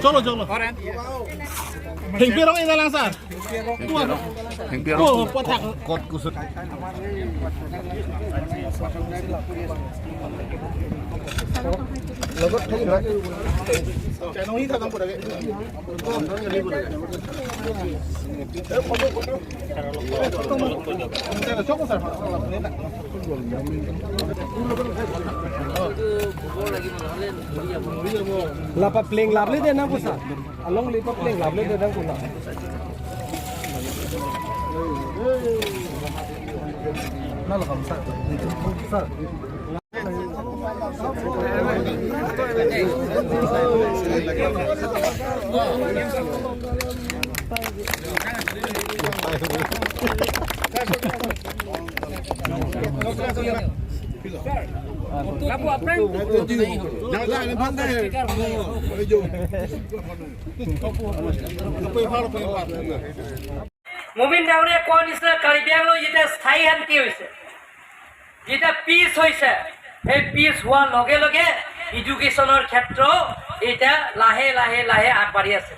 চলো চলো হেংপিৰং এই নালাং ছাৰ হেংপিৰং ক'ত কুচত লগত থাকি নহি থাকাম পৰে Lapa playing lovely de na kusa. Along lipa playing lovely de na kusa. Na lagam sir. Sir. Mumin ডাঙৰীয়া কোৱা নিচিনা কাৰ্বি আংলং যেতিয়া স্থায়ী শান্তি হৈছে, যেতিয়া পিচ হৈছে, সেই পিচ হোৱাৰ লগে লগে এডুকেশ্যনৰ ক্ষেত্ৰ এতিয়া লাহে লাহে লাহে আগবাঢ়ি আছে।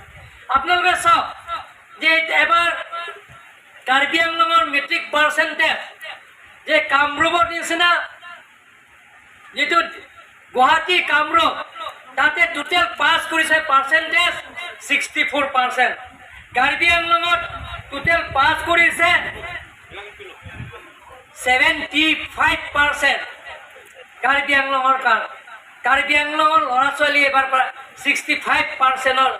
আপোনালোকে চাওক যে এবাৰ কাৰ্বি আংলঙৰ মেট্ৰিক পাৰ্চেণ্টেজ যে কামৰূপৰ নিচিনা যিটো গুৱাহাটী কামৰূপ তাতে টোটেল পাছ কৰিছে পাৰ্চেণ্টেজ 64%। কাৰ্বি আংলঙত টোটেল পাছ কৰিছে 75%। কাৰ্বি আংলঙৰ কাৰণ কাৰ্বি আংলঙৰ ল'ৰা ছোৱালী এবাৰ 65%ৰ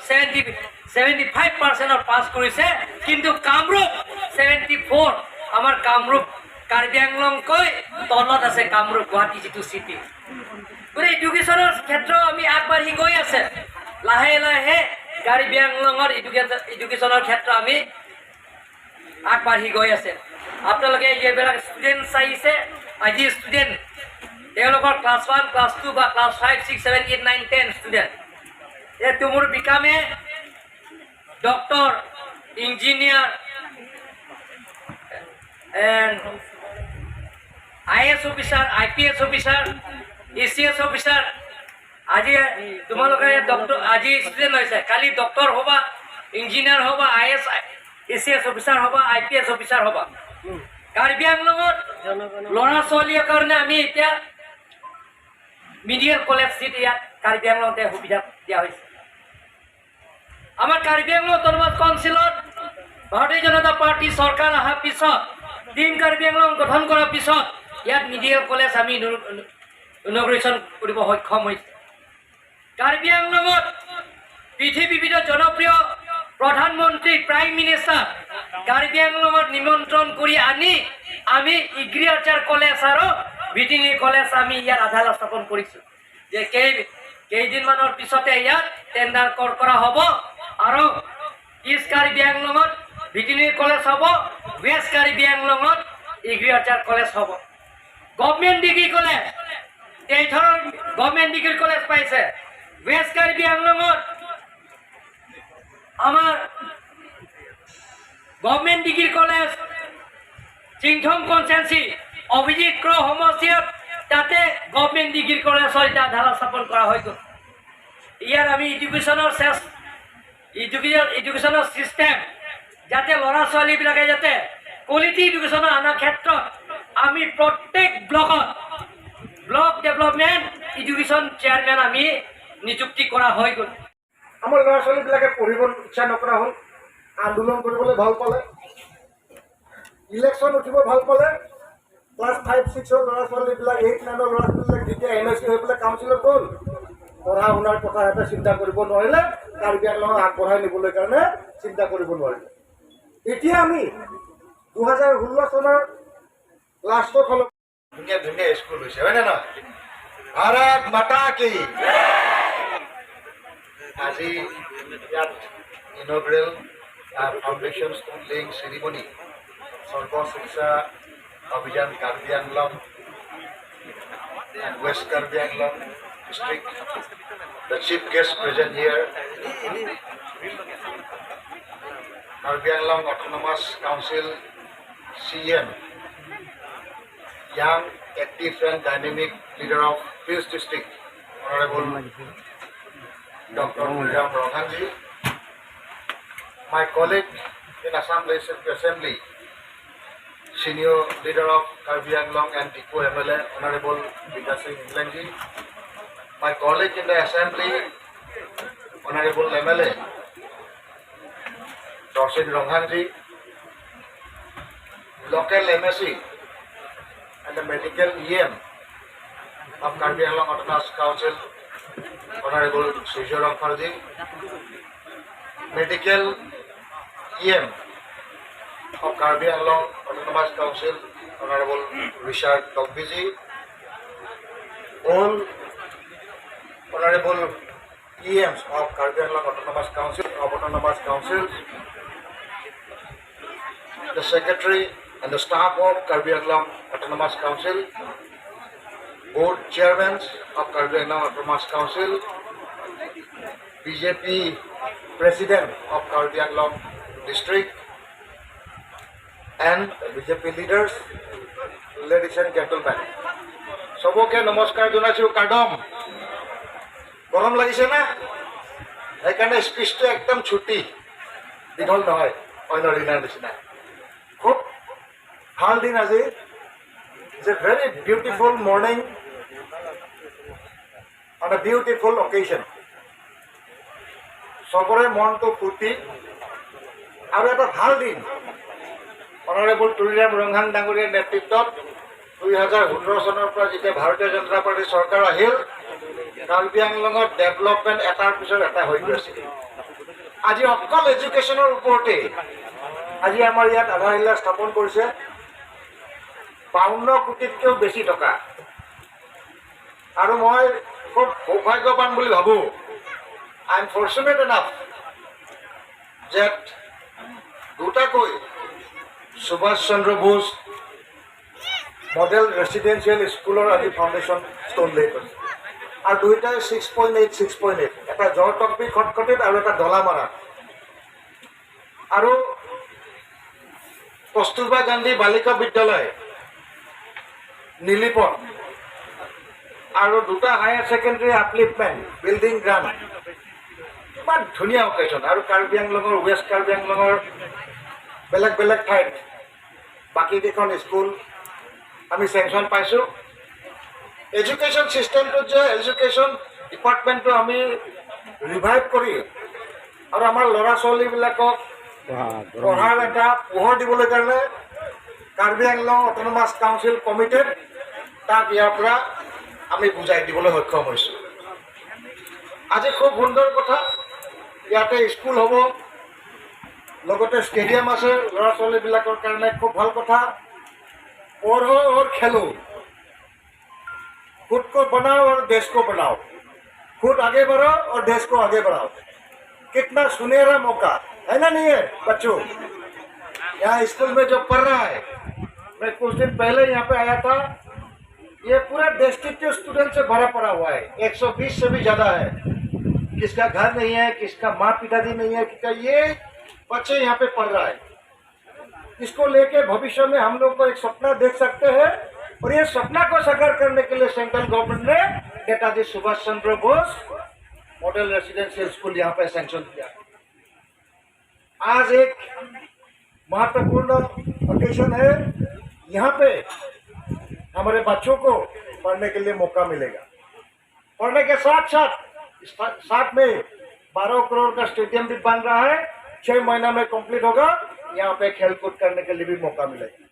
75%ৰ পাছ কৰিছে, কিন্তু কামৰূপ 74। আমাৰ কামৰূপ কাৰ্বি আংলংকৈ তলত আছে কামৰূপ গুৱাহাটী যিটো চিটি। গতিকে এডুকেশ্যনৰ ক্ষেত্ৰত আমি আগবাঢ়ি গৈ আছে, লাহে লাহে কাৰ্বি আংলঙৰ এডুকেশ্যনৰ ক্ষেত্ৰত আমি আগবাঢ়ি গৈ আছে। আপোনালোকে এইবিলাক ষ্টুডেণ্ট চাইছে, আজি ষ্টুডেণ্ট তেওঁলোকৰ ক্লাছ 1 ক্লাছ 2 বা ক্লাছ 5 6 7 8 9 10 ষ্টুডেণ্ট এই তুমুৰ বিকামে doctor, engineer and IAS officer, IPS officer, ACS officer. আজি তোমালোকে ডক্টৰ আজি ষ্টুডেণ্ট হৈছে, কালি ডক্টৰ হ'বা, ইঞ্জিনিয়াৰ হ'বা, IAS ACS officer হ'বা, IPS officer হ'বা। কাৰ্বি আংলঙত ল'ৰা ছোৱালীৰ কাৰণে আমি এতিয়া মেডিকেল কলেজ চিট ইয়াত কাৰ্বি আংলঙতে সুবিধা দিয়া হৈছে। আমাৰ কাৰ্বি আংলং অট'নমাছ কাউন্সিলত ভাৰতীয় জনতা পাৰ্টী চৰকাৰ অহাৰ পিছত, টিম কাৰ্বি আংলং গঠন কৰাৰ পিছত ইয়াত মেডিকেল কলেজ আমি ইনগ্ৰেশ্যন কৰিব সক্ষম হৈছে। কাৰ্বি আংলঙত পৃথিৱীৰ ভিতৰত জনপ্ৰিয় প্ৰধানমন্ত্ৰী প্ৰাইম মিনিষ্টাৰ কাৰ্বি আংলঙত নিমন্ত্ৰণ কৰি আনি আমি এগ্ৰিকালচাৰ কলেজ আৰু ভেটেৰিনেৰী কলেজ আমি ইয়াত আধাৰ স্থাপন কৰিছোঁ। যে কেইদিনমানৰ পিছতে ইয়াত টেণ্ডাৰ কল কৰা হ'ব আৰু ইষ্ট কাৰ্বি আংলঙত ভেটেৰিনেৰী কলেজ হ'ব, ৱেষ্ট কাৰ্বি আংলঙত এগ্ৰিকালচাৰ কলেজ হ'ব। গভমেণ্ট ডিগ্ৰী কলেজ এই ধৰণৰ গভমেণ্ট ডিগ্ৰী কলেজ পাইছে। ৱেষ্ট কাৰ্বি আংলঙত আমাৰ government degree college Chingthong constituency Abhijit ক্ৰ' সমষ্টিত তাতে গভমেণ্ট ডিগ্ৰী কলেজৰ এতিয়া আধাৰ স্থাপন কৰা হৈ গ'ল। ইয়াৰ আমি এডুকেশ্যনৰ এডুকেশ্যনৰ ছিষ্টেম যাতে ল'ৰা ছোৱালীবিলাকে যাতে কোৱালিটি এডুকেশ্যনৰ অনাৰ ক্ষেত্ৰত আমি প্ৰত্যেক ব্লকত ব্লক ডেভেলপমেণ্ট এডুকেশ্যন চেয়াৰমেন আমি নিযুক্তি কৰা হৈ গ'ল। আমাৰ ল'ৰা ছোৱালীবিলাকে পঢ়িব ইচ্ছা নকৰা হ'ল, আন্দোলন কৰিবলৈ ভাল পালে, ইলেকশ্যন উঠিব ভাল পালে। ক্লাছ 5 6ৰ ল'ৰা ছোৱালীবিলাক, 8 9ৰ ল'ৰা ছোৱালীবিলাক যেতিয়া NOC হৈ পেলাই কাউন্সিলত গ'ল, পঢ়া শুনাৰ কথা এটা চিন্তা কৰিব নোৱাৰিলে, কাৰ্বি আংলঙক আগবঢ়াই নিবলৈ কাৰণে চিন্তা কৰিব নোৱাৰিলে। এতিয়া আমি 2016 চনৰ লাষ্টৰ ফালত ধুনীয়া ধুনীয়া স্কুল হৈছে, হয়নে নহয়? ভাৰত মাতা কি। আজি ইয়াত inaugural foundation stone laying ceremony Sarva Shiksha Abhiyan Karbi Anglong and West Karbi Anglong district. The chief guest present here, Karbi Anglong Autonomous Council CM, young, active and dynamic leader of this district, Honorable Dr. Tuliram Ronghangji, my colleague in Assam Legislative Assembly, senior leader of Karbi Anglong and Diphu MLA, Honorable Bidyasing Englengji, my colleague in the Assembly, Honorable MLA, Dorsing Ronghangji, local MAC and the medical EM of Karbi Anglong Autonomous Council, Honorable Surjo Rongpharji, medical EM of Karbi Anglong Autonomous Council, Honorable Richard Tokbiji, all Honorable EMs of Karbi Anglong Autonomous Council, of Autonomous Councils, the Secretary and the staff of Karbi Anglong Autonomous Council, Board Chairmen of Karbi Anglong Autonomous Council, BJP President of Karbi Anglong District, and BJP leaders, ladies and gentlemen. চবকে নমস্কাৰ জনাইছোঁ। কাৰ্ডম গৰম লাগিছে না? সেইকাৰণে স্পীচটো একদম ছুটি, দীঘল নহয় অন্য দিনাৰ নিচিনা। খুব ভাল দিন আজি। It's a very beautiful morning on a beautiful occasion. চবৰে মনটো ফূৰ্তি আৰু এটা ভাল দিন। অনাৰেবল তুলিৰাম ৰংহাং ডাঙৰীয়াৰ নেতৃত্বত 2017 চনৰ পৰা যেতিয়া ভাৰতীয় জনতা পাৰ্টীৰ চৰকাৰ আহিল, কাৰ্বি আংলঙত ডেভেলপমেণ্ট এটাৰ পিছত এটা হৈ গৈছে। আজি অকল এডুকেশ্যনৰ ওপৰতেই আজি আমাৰ ইয়াত আধাৰশিলা স্থাপন কৰিছে 52 কোটিতকৈও বেছি টকা। আৰু মই খুব সৌভাগ্যৱান বুলি ভাবোঁ, I am fortunate enough that দুটাকৈ সুভাষ চন্দ্ৰ বোস মডেল ৰেচিডেঞ্চিয়েল স্কুলৰ আজি ফাউণ্ডেশ্যন ষ্ট'ন লে কৰিছে আৰু দুয়োটাই 6.8, 6.8, এটা জৰটকবি খটখটিত আৰু এটা ডলামাৰাত। আৰু কস্তুৰবা গান্ধী বালিকা বিদ্যালয় নীলিপত আৰু দুটা higher secondary upliftment building grant। ইমান ধুনীয়া অকেশ্যন। আৰু কাৰ্বি আংলঙৰ, ৱেষ্ট কাৰ্বি আংলঙৰ বেলেগ বেলেগ ঠাইত বাকীকেইখন স্কুল আমি চেংচন পাইছোঁ। এডুকেশ্যন ছিষ্টেমটোত যে এডুকেশ্যন ডিপাৰ্টমেণ্টটো আমি ৰিভাইভ কৰি আৰু আমাৰ ল'ৰা ছোৱালীবিলাকক পঢ়াৰ এটা পোহৰ দিবলৈ কাৰণে Karbi Anglong autonomous council committed, তাক ইয়াৰ পৰা আমি বুজাই দিবলৈ সক্ষম হৈছোঁ। আজি খুব সুন্দৰ কথা। ইয়াতে স্কুল হ'ব, লগতে ষ্টেডিয়াম আছে ল'ৰা ছোৱালীবিলাকৰ কাৰণে, খুব ভাল কথা। पढ़ो और खेलो, खुद को बनाओ और देश को बनाओ, खुद आगे बढ़ो और देश को आगे बढ़ाओ। कितना सुनहरा मौका है ना, नहीं है बच्चों? यहाँ स्कूल में जो पढ़ रहा है, मैं कुछ दिन पहले यहाँ पे आया था, ये पूरा डिस्ट्रिक्ट स्टूडेंट से भरा पड़ा हुआ है। 120 से भी ज़्यादा है। किसका घर नहीं है, किसका माँ पिताजी नहीं है, किसका, ये बच्चे यहाँ पे पढ़ रहा है। इसको लेके भविष्य में हम लोग को एक सपना देख सकते हैं और ये सपना को साकार करने के लिए सेंट्रल गवर्नमेंट ने Netaji Subhash Chandra Bose model residential school यहाँ पे सैंक्शन किया। आज एक महत्वपूर्ण ओकेजन है। यहाँ पे हमारे बच्चों को पढ़ने के लिए मौका मिलेगा। पढ़ने के साथ साथ साथ में 12 करोड़ का स्टेडियम भी बन रहा है, 6 महीना में कंप्लीट होगा। यहाँ पे खेल कूद करने के लिए भी मौका मिलेगा।